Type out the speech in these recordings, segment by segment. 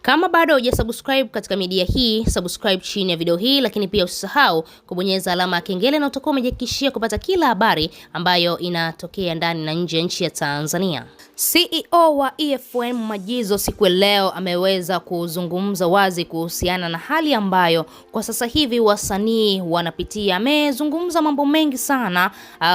Kama bado hujasubscribe katika media hii, subscribe chini ya video hii, lakini pia usisahau kubonyeza alama ya kengele na utakuwa umejihakikishia kupata kila habari ambayo inatokea ndani na nje ya nchi ya Tanzania. CEO wa EFM Majizo siku ya leo ameweza kuzungumza wazi kuhusiana na hali ambayo kwa sasa hivi wasanii wanapitia. Amezungumza mambo mengi sana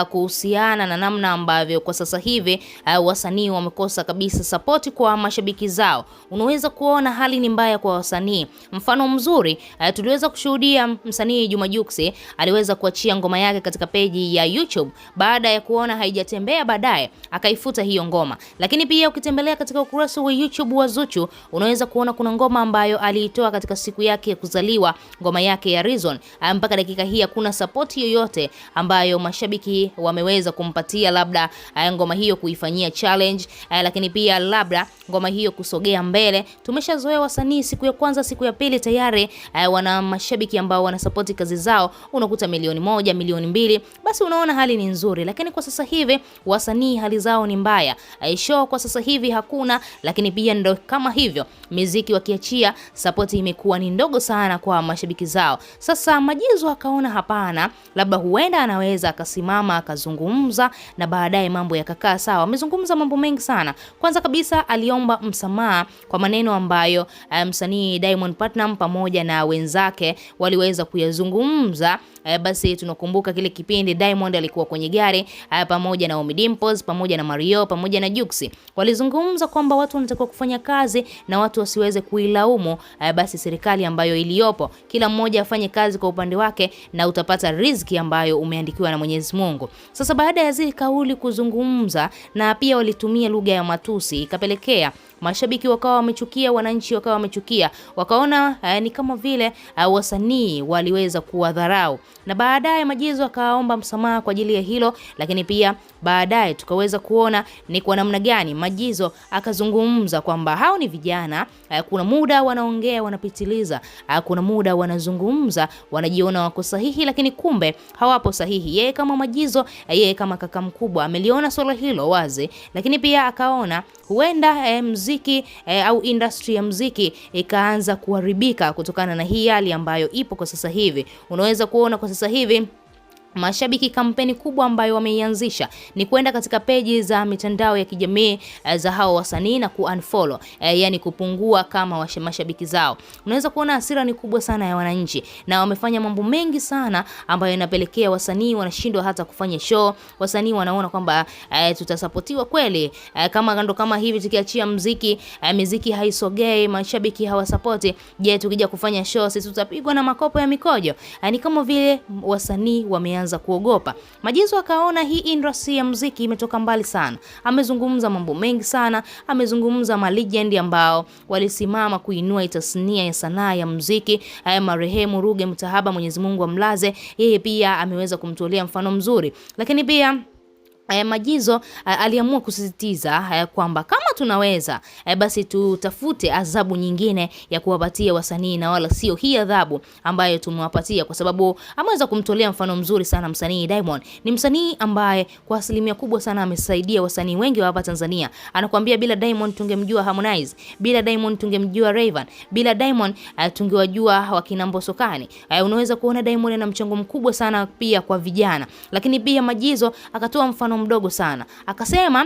kuhusiana na namna ambavyo kwa sasa hivi wasanii wamekosa kabisa sapoti kwa mashabiki zao. Unaweza kuona hali ni mbaya kwa wasanii. Mfano mzuri tuliweza kushuhudia msanii Juma Jux aliweza kuachia ngoma yake katika peji ya YouTube baada ya kuona haijatembea, baadaye akaifuta hiyo ngoma. Lakini pia ukitembelea katika ukurasa wa YouTube wa Zuchu unaweza kuona kuna ngoma ambayo aliitoa katika siku yake ya kuzaliwa, ngoma yake ya Reason. Mpaka dakika hii hakuna support yoyote ambayo mashabiki wameweza kumpatia, labda ngoma hiyo kuifanyia challenge, lakini pia labda ngoma hiyo kusogea mbele. Tumeshazoea wasanii siku ya kwanza, siku ya pili tayari wana mashabiki ambao wanasapoti kazi zao, unakuta 1 milioni, 2 milioni, basi unaona hali ni nzuri. Lakini kwa sasa hivi wasanii hali zao ni mbaya. Show kwa sasa hivi hakuna, lakini pia ndo kama hivyo miziki wakiachia, sapoti imekuwa ni ndogo sana kwa mashabiki zao. Sasa Majizo akaona hapana, labda huenda anaweza akasimama akazungumza na baadaye mambo yakakaa sawa. Amezungumza mambo mengi sana. Kwanza kabisa aliomba msamaha kwa maneno ambayo msanii Diamond Platnumz pamoja na wenzake waliweza kuyazungumza. Basi tunakumbuka kile kipindi Diamond alikuwa kwenye gari pamoja na Ommy Dimpoz pamoja na Mario pamoja na Jux. Walizungumza kwamba watu wanatakiwa kufanya kazi na watu wasiweze kuilaumu basi serikali ambayo iliyopo. Kila mmoja afanye kazi kwa upande wake na utapata riziki ambayo umeandikiwa na Mwenyezi Mungu. Sasa baada ya zile kauli kuzungumza, na pia walitumia lugha ya matusi, ikapelekea mashabiki wakawa wamechukia, wananchi wakawa wamechukia, wakaona ni kama vile wasanii waliweza kuwadharau, na baadaye Majizo akaomba msamaha kwa ajili ya hilo. Lakini pia baadaye tukaweza kuona ni kwa namna gani Majizo akazungumza kwamba hao ni vijana, kuna muda wanaongea wanapitiliza, kuna muda wanazungumza wanajiona wako sahihi, lakini kumbe hawapo sahihi. Yeye kama Majizo, yeye kama kaka mkubwa ameliona swala hilo wazi, lakini pia akaona huenda mziki au industry ya mziki ikaanza kuharibika kutokana na hii hali ambayo ipo kwa sasa hivi. Unaweza kuona kwa sasa hivi mashabiki kampeni kubwa ambayo wameianzisha ni kwenda katika peji za mitandao ya kijamii za hao wasanii na kuunfollow, yani kupungua kama mashabiki zao. Unaweza kuona hasira ni kubwa sana ya wananchi, na wamefanya mambo mengi sana ambayo inapelekea wasanii wanashindwa hata kufanya show. Wasanii wanaona kwamba tutasapotiwa kweli kama ndo kama hivi tukiachia mziki, miziki haisogei, mashabiki hawasapoti. Je, tukija kufanya show sisi tutapigwa na makopo ya mikojo? Ni kama vile wasanii wameanza kuogopa. Majizo akaona hii industry ya muziki imetoka mbali sana. Amezungumza mambo mengi sana, amezungumza ma legend ambao walisimama kuinua tasnia ya sanaa ya muziki. Haya, marehemu Ruge Mutahaba, Mwenyezi Mungu amlaze, yeye pia ameweza kumtolea mfano mzuri. Lakini pia Majizo aliamua kusisitiza kwamba kama tunaweza basi tutafute adhabu nyingine ya kuwapatia wasanii na wala sio hii adhabu ambayo tumewapatia, kwa sababu ameweza kumtolea mfano mzuri sana msanii Diamond. Ni msanii ambaye kwa asilimia kubwa sana amesaidia wasanii wengi wa hapa Tanzania. Anakuambia bila Diamond tungemjua Harmonize, bila Diamond tungemjua Rayvanny, bila Diamond tungewajua wakina Mbosso Kani. Unaweza kuona Diamond ana mchango mkubwa sana pia kwa vijana. Lakini pia Majizo akatoa mfano mdogo sana. Akasema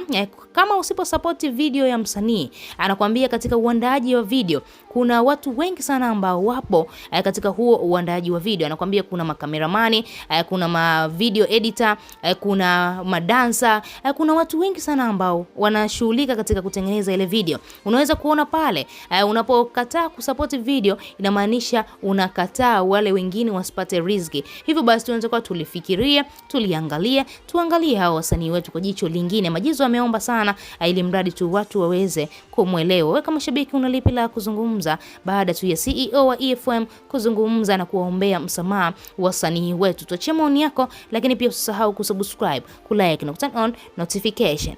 kama usipo support video ya msanii, anakuambia katika uandaaji wa video kuna watu wengi sana ambao wapo katika huo uandaaji wa video. Anakuambia kuna makameramani, kuna ma video editor, kuna madansa, kuna watu wengi sana ambao wanashughulika katika kutengeneza ile video. Unaweza kuona pale unapokataa kusupport video inamaanisha unakataa wale wengine wasipate riziki. Hivyo basi tunaweza kuwa tulifikirie, tuliangalie, tuangalie hao wasanii wetu kwa jicho lingine. Majizo ameomba sana ili mradi tu watu waweze kumwelewa. Wewe kama shabiki una lipi la kuzungumza baada tu ya CEO wa EFM kuzungumza na kuwaombea msamaha wasanii wetu? Tuachie maoni yako, lakini pia usisahau kusubscribe, kulike na kuturn on notification.